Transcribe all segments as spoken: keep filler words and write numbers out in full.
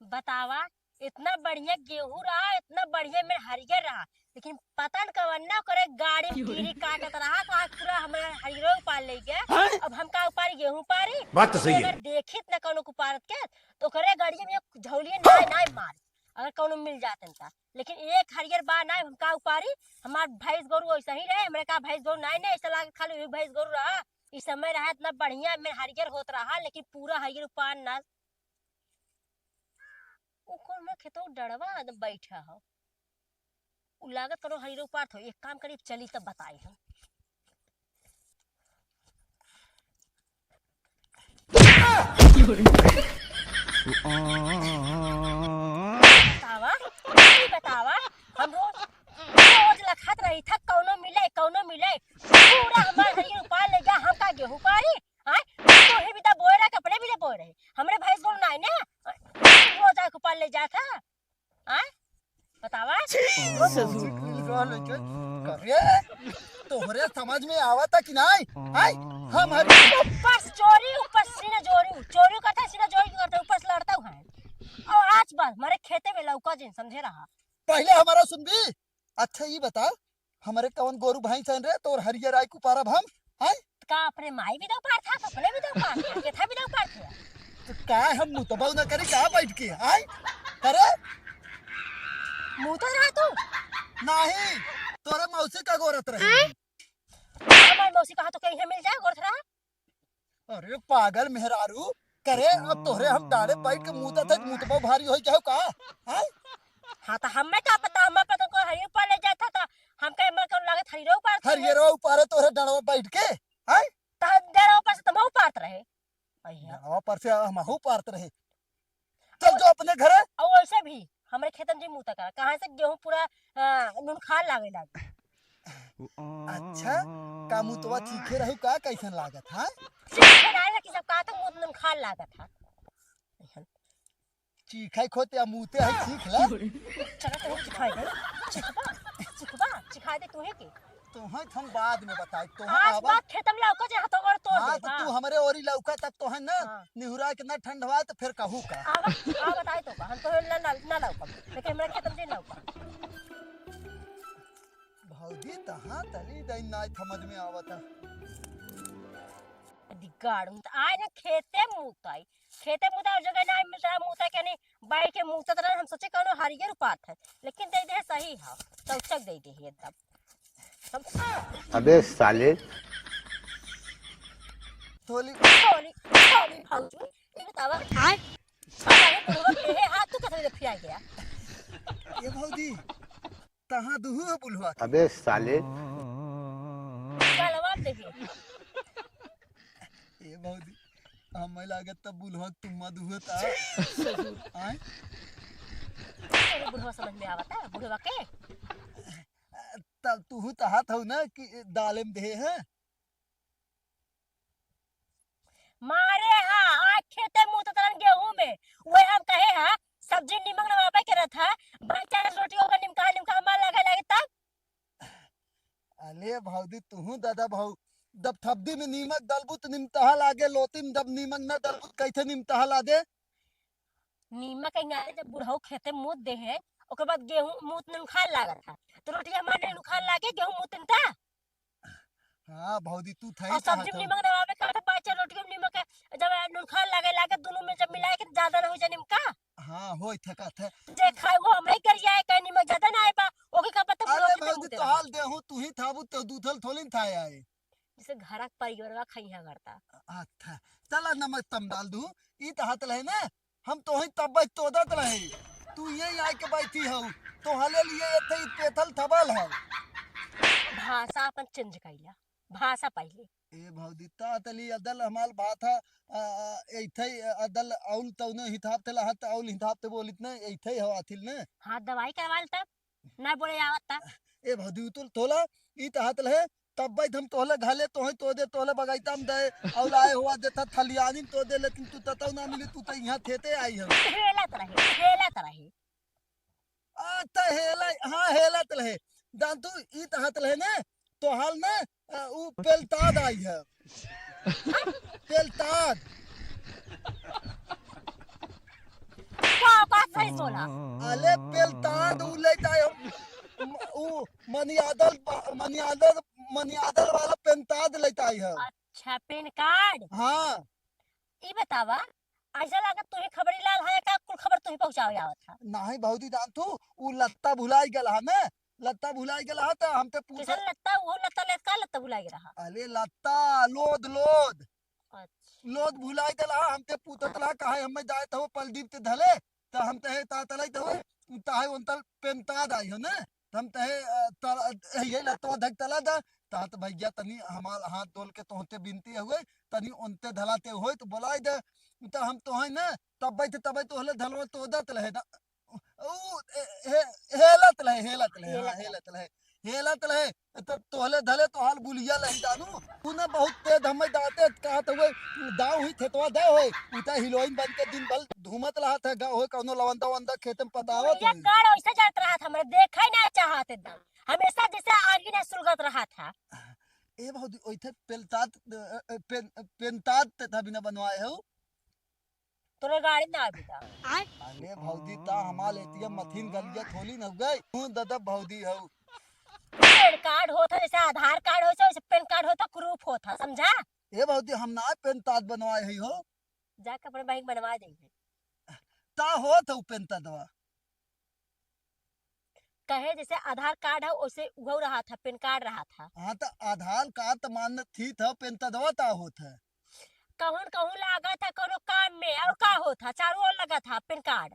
बतावा, इतना बढ़िया गेहूं रहा, इतना बढ़िया में हरियर रहा, लेकिन पता न कवन ना करे गाड़ी में कीड़ी काटत रहा, तो आज पूरा हमारा हरियरो उपार ले गया। हैं? अब हम का उपारी, गेहूं उपारी? बात तो सही है। अगर देखित ना कौनो को उपारत के, तो ओकरे गाड़िया में एक झौलिया नाय नाय मार, अगर कौनो मिल जातन ता। लेकिन एक हरियर बा नाय, हम का उपारी? हमार भैंस गोरू वैसे ही रहे, हमरे का भैंस गोरू नाय ने, ऐसा लागे खाली वही भैंस गोरू रहा। इस समय रहा इतना बढ़िया में हरियर होत रहा, लेकिन पूरा हरियर उपार ना। उ कौन मोर खेतवा डड़वा बैठा हो? उ लागत करो हरियर उपार थो। एक काम करी, चली तब बताई हम। बतावा, ई बतावा, हम रोज, रोज लखत रही था, कौनो मिले, कौनो मिले, पूरा हमार हरियर उपार ले गया, हम का गेहूं पारी? आय, तोहे भी तो बोए रहे, अपने भी तो बोए रहे, हमरे भैंस गोरू नाई ने, रोज आके उपार ले जात है। आय, बतावा। छी, ससुर। करे, तोहरे समझ में आवता कि नाई? आय, हम हर ऊपर से चोरी, ऊपर से सीना जोरी, चोरी करता है, सीना जोरी करता है, ऊपर से लड़ता है। और आज बार हमारे खेते में लौका जिन समझे रहा। पहले हमारा सुनबी। अच्छा, ई बता, हमरे कवन गोरू भैंस हन रे, तोर हरियर आय कुपारब हम, हैं? का अपने माई भी दो पार था, अपने भी दो पार था, केथा भी दो पार था। तो का हम मुतबा न करी का बैठ के, आय? करे? मुतत रहा तू? नाही, तोरे मौसी का गोरत रहे। हमार मौसी कहा तो कहीं मिल जाए, गोरत रहा। अरे पागल मेहरारू, करे अब तोहरे हम डारे बैठ के मूतत है, मूतबो भारी होई जाओ का? हैं? हाँ, तो हमें का पता, हमें पता को हरियर पाले जाता था, हम कहे मर कर लागत हरियरो पार थे। हरियरो पारे तोहरे डड़वा बैठ के, हैं? तो डड़वा पर से तुम पारत रहे। भैया। डड़वा पर से हम हूँ पारत रहे। चल जो अपने घरे। और वैसे भी हमरे खेतन जी मूता करा, कहाँ से गेहूं पूरा, आ, नुनखार लागे लागे। अच्छा, का मुतवा चीखे रहू का, कैसन लागत, हाँ? चीखे ना है कि सब कहा था मुत नुनखार लागत है। चीखे खोते या मूते है, चीख ला। चलो तो चिखाई दे। चिखबा, चिखबा, चिखाई दे तू ही के। तोहे हम बाद में बताई, तोहे आज आवा। बात खेतम लौका जे हाथ और तोड़ हाँ, दे, तो हाँ। तू हमरे ओरी लौका तब तोहे ना, हाँ। निहुरा के ना ठंडवा तो फिर कहू का। आवा, आवा बताई तो का, हम तो ना, ना, ना लौका, लेकिन हमरा खेतम जे लौका। भौजी तहाँ तली दई नाई समझ में आवता। दिगाड़, आए ना खेते मुताई, खेते मुताई और जगह ना मिलता, मुता के नहीं, बाई के मुतत रहे, हम सोचे कौनो हरियर उपात है, लेकिन दे दे सही है, चौचक दे दे एकदम। अबे साले। थोली। थोली, थोली भौजी, ये बतावा। आय। अरे बुढ़वा के है, हाथ तू कैसे फिरा गया? ये भौजी, तहाँ दुहू है बुढ़वा के। अबे साले। गलवा दे दे। ये भौजी, हमें लागत तब बुढ़वा तुम्मा दुहता। आय? तेरे बुढ़वा समझ में आवता है, बुढ़वा के? तब तू तो हाथ हो ना कि दालेम दे है। मारे हा, आज खेते मुँह तो तरन गेहूं में, वही हम कहे हा, सब्जी निमक नवाबे के रहत हा, बाई चार रोटी ओकर निमका, निमका मार लगे लगे तब। अले भौजी, तुहू दादा भाऊ, जब थब्दी में नीमक डालबू तो निमतहा लागे, लोती में जब नीमक ना डालबू तो कैसे निमतहा लागे? नीमक के नारे जब बुढ़ऊ खेते मूत दे है, ओकर बाद गेहूं मूत नुखार लागत है, तो रोटी हमारे नुखार लागे, गेहूं मूत निमता। हाँ भौजी, तू थई और सब्जी में नीमक ना आवे का, तो बाई चार रोटी में नीमक है, जब नुखार लागे लागे, दोनों में जब मिलाए के ज्यादा ना हो जाए निमका। हाँ, होई थका थे। जे खाए वो हमरे कर जाए, कहीं नीमक ज्यादा ना आए बा, ओके का पता अरे बुढ़ऊ खेते भौजी, मूते तो रहे। हाल देहू, तू ही थाबू, तो दूधल थोली था आए। जैसे घरा के परिवारवा खइहा करता। अच्छा, चला नमक तम डाल दू। ई तो हाथ रहे ना, हम तोही तब तोदत रहे। तू ये आए के बैठी हऊ, तोहले लिए एथे ई पेथल थबल हऊ। भाषा अपन change कइला, भाषा पहिले। ए भौजी, ता तली अदल हमाल बात है, आ, आ, एथे अदल औल तौने हिसाब से लहत, औल हिसाब से बोलित ने, एथे हो आथिल ने। हाँ, दवाई करवा ले तब। ना बोले आवत ता। ए भौजी, तू तोला, ई त हाथ लहे, तब बैठ हम तोहले घाले, तोहे तो दे, तोहले बगैता में दे, और लाए हुआ देता थलियानी में तो दे, लेकिन तू ततौ ना मिली, तू तो यहाँ खेते आई हो। हेलत रहे, हेलत रहे। आ, त हेला, हाँ, हेलत रहे। जान तू, ई त हाथ लहे ने, तो हाल ने, आ, ऊ पेलताद आई है। पेलताद। का औकात सही बोला। अले पेलताद उ लेता है, म-, उ मनियादल बा-, मनियादल, मनियादल वाला पेनताद लेता है। अच्छा, पेन कार्ड। हाँ। ई बतावा, ऐसा लागत तू ही खबरी लाल है का, कुल खबर तू ही पहुँचावे आवत है? नाही भौजी जान तू, उ लत्ता भुलाई गल है ना, लत्ता भुलाई गल है तो हमते पूछे। किसन लत्ता, वो लत्ता ले का लत्ता भुलाई गल रहा? अले लत्ता, लोद, लोद। अच्छा। लोद भुलाई गल है, हमते पूछत रहा, कहे हमें जाए तो पलदीप ते धले, तो हम तहे ता तलाई तो, ताहे उन तल पेनताद आई हो ना, तो हम तहे, अ, तल-, ये लत्ता धक तला दा, तात भैया तनी हमार हाथ जोड़ के तोहते बिनती है हुए, तनी उनते धलाते होए तो बोलाए दे, तो हम तोहे ना, तब बैठे, तब बैठे तोहले धलवा तो दत रहे ना। ऊ, ए, हे, हेलत रहे, हेलत रहे, हाँ, हेलत रहे। हेलत रहे। हेलत रहे, तो तोहले धले तो हाल बुलिया लही जानू। तूने बहुत तेज हमें दाते कहत हुए, दाव हुई थेतवा दे होए। उता हीरोइन बन के दिन भर घूमत रहत है, गाँव होए, कौनो लवंदा वंदा खेत में पतावत ये होए। गाड़ ऐसे जात रहा था, हमरे देखा ही ना चाहत एकदम। हमेशा जैसे आगी ना सुलगत रहा था। ए भौजी, ओइथे पेलतात, अ, अ, पेन, पेनतात ते था बिना बनवाए हो। तोरे गाड़ी ना आबी ता। अरे भौजी, ता हमार एटीएम मथीन गलिया थोली न हो गई। तू दादा भौजी हो। पेन कार्ड होत है, जैसे आधार कार्ड होत है, वैसे पेन कार्ड होत है, प्रूफ होत है, समझा? ए भौजी, हम ना पेनतात बनवाए हई हो। जाके अपने बहिन बनवा दे। ता होत है पेनतादवा। कहे जैसे आधार कार्ड है, वैसे उहौ रहा था, पेन कार्ड रहा था। हाँ, तो आधार कार्ड तो मान ठीक था, पेनतादवा ता होत है। कहूँ कहूँ लगा था कोनो काम में, और का होत था, चारों ओर लगा था पेन कार्ड।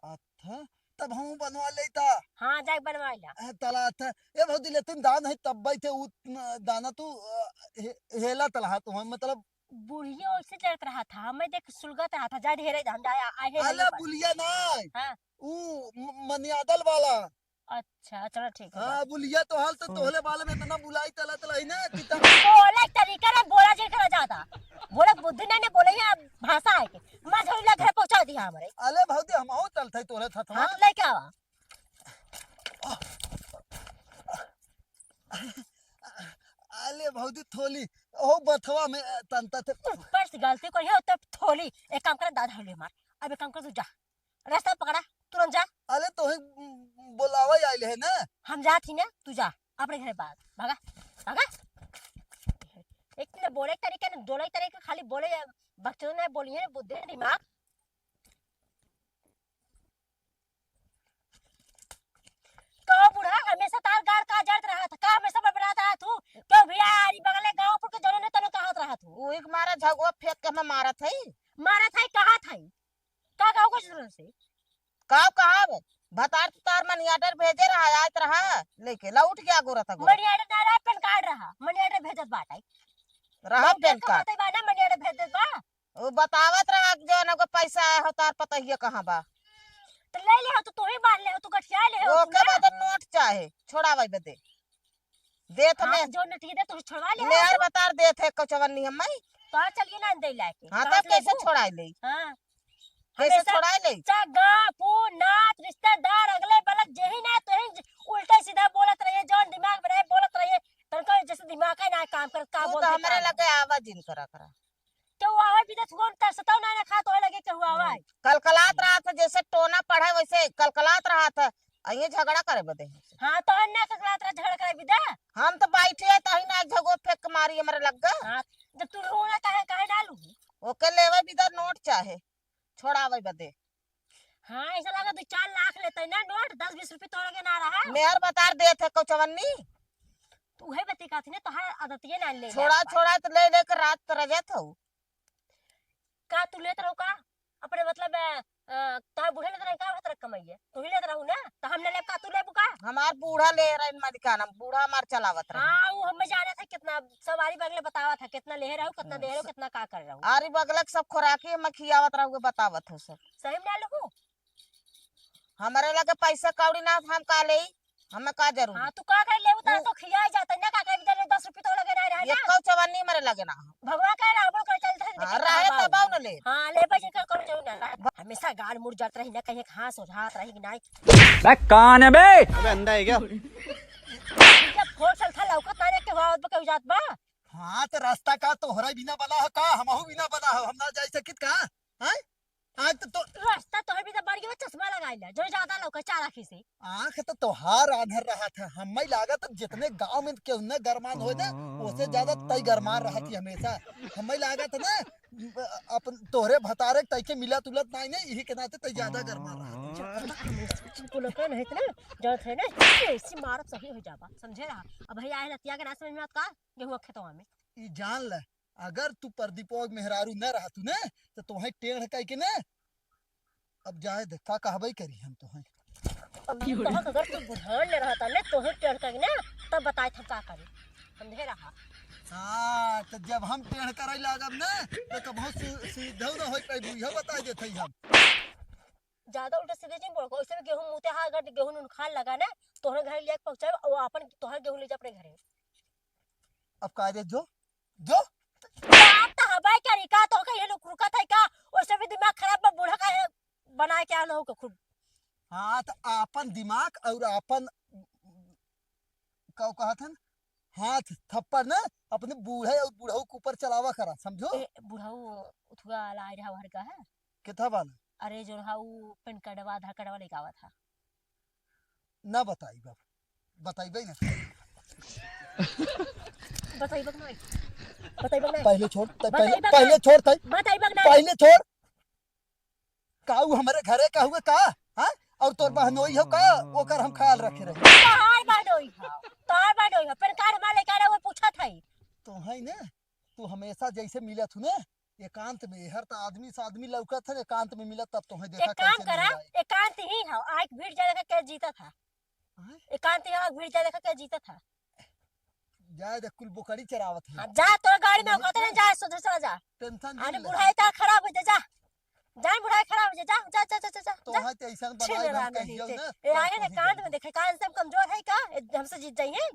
अच्छा, तब हम बनवा लेता। हाँ, जाके बनवा ला। ए, तला था। ए भौजी, लेकिन दान है तब बैठे उ, न, दाना तू, अ, हे-, हेला तलहा तू, हम मतलब बुढ़िया वैसे चलत रहा था, हमें देख सुलगत रहा था, जा ढेरे हम जाए, आ, आ, हेला अले नहीं पाए। बुलिया ना। हाँ। उ म-, मनियादल वाला। अच्छा, चलो ठीक है। हाँ, बुलिया तो हाल तो हम्म। तोहले बाले में इतना बुलाई तला तला ही ना कि तब बोले तरीका ना बोला जे करा जाता। बोले बुद्धि नहीं ने बोले ये भाषा है कि मैं झोला घर पहुंचा दिया हमरे। अले भौजी, हम हो चलते तोहले था, हाँ, हाँ? तो लेके आवा। अले भौजी थोली, ओ बथवा में तंता थे। ऊपर से गलती करी हो तब थोली। एक काम कर, दादा हौली मार। अब एक काम कर, तू जा, रास्ता पकड़ा, तुरंत जा। अरे तो ही बोलावा आइल है ना। हम जात ही ना, तू जा अपने घर बात, भागा, भागा। एक न बोले तरीके न डोले तरीके, खाली बोले बकचोद ना बोलिए, बुद्धि दिमाग। कहो बूढ़ा, हमेशा तार गाड़ का जड़त रहा था, का हमेशा बड़बड़ात रहा तू? क्यों भैया, आरी बगले गाँव पर के जनो ने तनो कहत रहा तू? वही के मारा झगुआ फेंक के हमें मारत है। मारत है, कहत है। का गाँव को जरूरत से? का कहब? भतार तुतार मनी ऑर्डर भेजे रहा, आयत रहा, लेके लौट गया गोरा था गोरा। मनी ऑर्डर ना रहा, पेन कार्ड रहा, मनी ऑर्डर भेजत बाटे। रहा पेन कार्ड। बा ना, मनी ऑर्डर भेज देत बा। वो बतावत रहा कि जौन ओकर पैसा आया हो, तार पतहिया कहाँ बा? तो ले ले हो, तो तू ही बांध ले हो, तू गठिया ले हो, ओके ना? बदे नोट चाहे, छोड़ावे बदे। देत हाँ, में तो जो नोट दे, तू छोड़वा ले हो। मेहर बतार देत है कचवन्नी हम मई। तो आ चलिए ना दे लाके। हाँ, कहाँ तब से कैसे लेबू? छोड़ाई ले? हाँ। कैसे हमेशा छोड़ाई ले? चाहे गाँव, पून, नात, रिश्तेदार, अगले बगल, जेही ना, तोही उल्टा सीधा बोलत रहिए, जौन दिमाग में रहे, बोलत रहिए। तनको जैसे दिमाग है ना काम करत, का तू तो बोलते, हमरे का लगे आवा जिन करा करा। केहू आवे भी तो तुम तरसतौ ना, ना खा, तोहे लगे केहू आवे। हम्म। कलकलात रहा था, जैसे टोना पड़े वैसे कलकलात रहा था। आ ये झगड़ा करे बदे। हाँ, तो अन्ना कलकलात रहा, झगड़ा करे भी दे। हम तो बैठे हैं, तही ना झगो फेंक मारी हमरे लग गए। हाँ, जब तू रोना काहे, काहे डालू? ओके लेवे भी दे नोट चाहे, छोड़ावे बदे। हाँ, ऐसा लगा दो चार लाख लेते ना नोट, दस बीस रुपये तोड़ के ना रहा। मेहर बतार देत है कचवन्नी। तू उहे बती कहत ही ना, तोहार आदतिये ना ले छोड़ा, जात बा। छोड़ा तो ले लेके रात तो रजत हो। का तू लेत रहो का? अपने मतलब, अ, अ, तोहार बूढ़े लेत रहे का, होत रहे कमाइए? तू ही लेत रहू ना, तो हम ना लेब का, तू लेबू का? हमार बूढ़ा ले रहे मलिकाना, बूढ़ा हमार चलावत रहे। हाँ, वो हमें जाने था कितना सवारी बगले बतावा था, कितना ले रहो, कितना दे रहो, स-, कितना का कर रहो। आरी बगलक सब खोराकी हमें खियावत रहो, बतावत हो सब। सही में ना लुकू? हमरे लगे पैसा कौड़ी ना, हम का लेई? हमें का जरूरी? हाँ, तू का करे लेबू, तारा उ तो खिया जाता ना, का करे, इधर दस रुपये तो लगे ना रहे ना। एको चवन्नी हमरे लगे ना। भगवान करे, रावण करे, चल, चल, हाँ, लेकिन रहे कहाँ तब बाऊ? न ले। हाँ, ले भाई, जेकर कौन जरूरी ना रहे। हमेशा गाल मुड़ जात रही ना, कहीं घास ओझात रही कि नहीं। बे, कौन है बे? अबे, अंधा है क्या? जब फोन चल था, लौकत ना रे, के हुआ, बा, केहू जात बा? हाँ, तो रास्ता का तोहरा बिना बना हो का? हमहू बिना बना हो, हम ना जाई सकित का? हैं? आज तो, तो रास्ता तोहर भी तो बढ़ गया, चस चश्मा लगाई ला, जो ज्यादा लौके चार आँखी से। आँख तो तोहार आन्हर रहत है, हम्मे लागत है जितने गाँव में केहू न गरमान होए ना, ओसे ज्यादा तई गरमान रहत ही हमेशा। हम्मे लागत है ना, अपन तोहरे भतारे तई के मिलत उलत नाई ने, यही के नाते तई ज्यादा गरमान रहत है। चुप, चुप, चुप, बोलो का नहीं इतना, जानत है ना, ऐसी मारत सही हो जाबा, समझे रहा। अब भैया आए रतिया के ना समझ में आत का, गेहूँ खेतवा में। ई जान ले, अगर तू प्रदीपवा के मेहरारू न रहतू ना, तो तोहे टेढ़ कई के ना, अब जाए दे, का कहबे करी हम तोहे। अब तोहक अगर तू बुढ़ान न रहता ना, तोहे टेढ़ कई ना, तब बताए हम का करी, समझे रहा। हाँ, तो जब हम टेढ़ करे लागब ना, तो कबहू सी-, सीधो न होई पाई, बुझो बताई देत हई हम। ज्यादा उल्टा सीधे जिन बोल, वैसे भी गेहूं मुते हा, अगर गेहूं नुनखान लगा ना, तोहरे घर लिया के पहुंचाए, और अपन तोहर गेहूं ले जा अपने घरे। अब का दे जो, जो। बात तो हवाई करी का, तो कहीं रुक रुका था का, वैसे भी दिमाग खराब बा, बूढ़ा का है, बनाए के आलो हो के खुद। हाँ, तो आपन दिमाग और आपन, का कहत हन, हाथ थप्पड़ ना अपने बूढ़े और बूढ़ऊ के ऊपर चलावा करा, समझो? ए, बुढ़ऊ उठुआ ला आए रहा हर का है? किथा वाला? अरे, जो रहा उ पैन कार्डवा, आधार कार्डवा लेके आवा था। ना बताई बाप, बताइबे ना। बताइबे ना। बताइबे ना। पहले छोड़, तै पहले, बताइबे ना। पहले छोड़, तै बताइबे ना। पहले छोड़। का उ हमरे घरे का हुए का? हाँ? और तोर बहनोई हो का? ओकर हम ख्याल रखे रही। तोहार बहनोई हो, तोहार बहनोई हो। पैन कार्ड हमार लेके आ रहा, वो पूछत है। तो है ना, तू हमेशा जैसे मिलत हूँ ना, एकांत में, हर त आदमी से आदमी लौकत है, एकांत में मिलत तब तोहे देखा एक काम कैसे करा, मिल जाए। एकांत ही हो, आँख भीड़ जा देखा के जीतत है। आँय? एकांत ही हो, आँख भीड़ जा देखा के जीतत है। जाए दे, कुल बोकरी चरावत है। हाँ, जा, तोर गाड़ी में नहीं, औकात नहीं, नहीं। जा, सोझे चला जा। टेंशन अरे, जिन ले। बुढ़ाई तार खराब हो जा, जा। जा, बुढ़ाई खराब हो जा, जा, जा, जा, जा, जा, जा, तो जा। वहाँ ते ऐसा छीन बनाए ले हम रहा कहियो नहीं ना, ते। ए, आए ना, कहीं कांत जाए। में देखे, कांत से हम कमजोर है का? ए, हमसे जीत जाइए?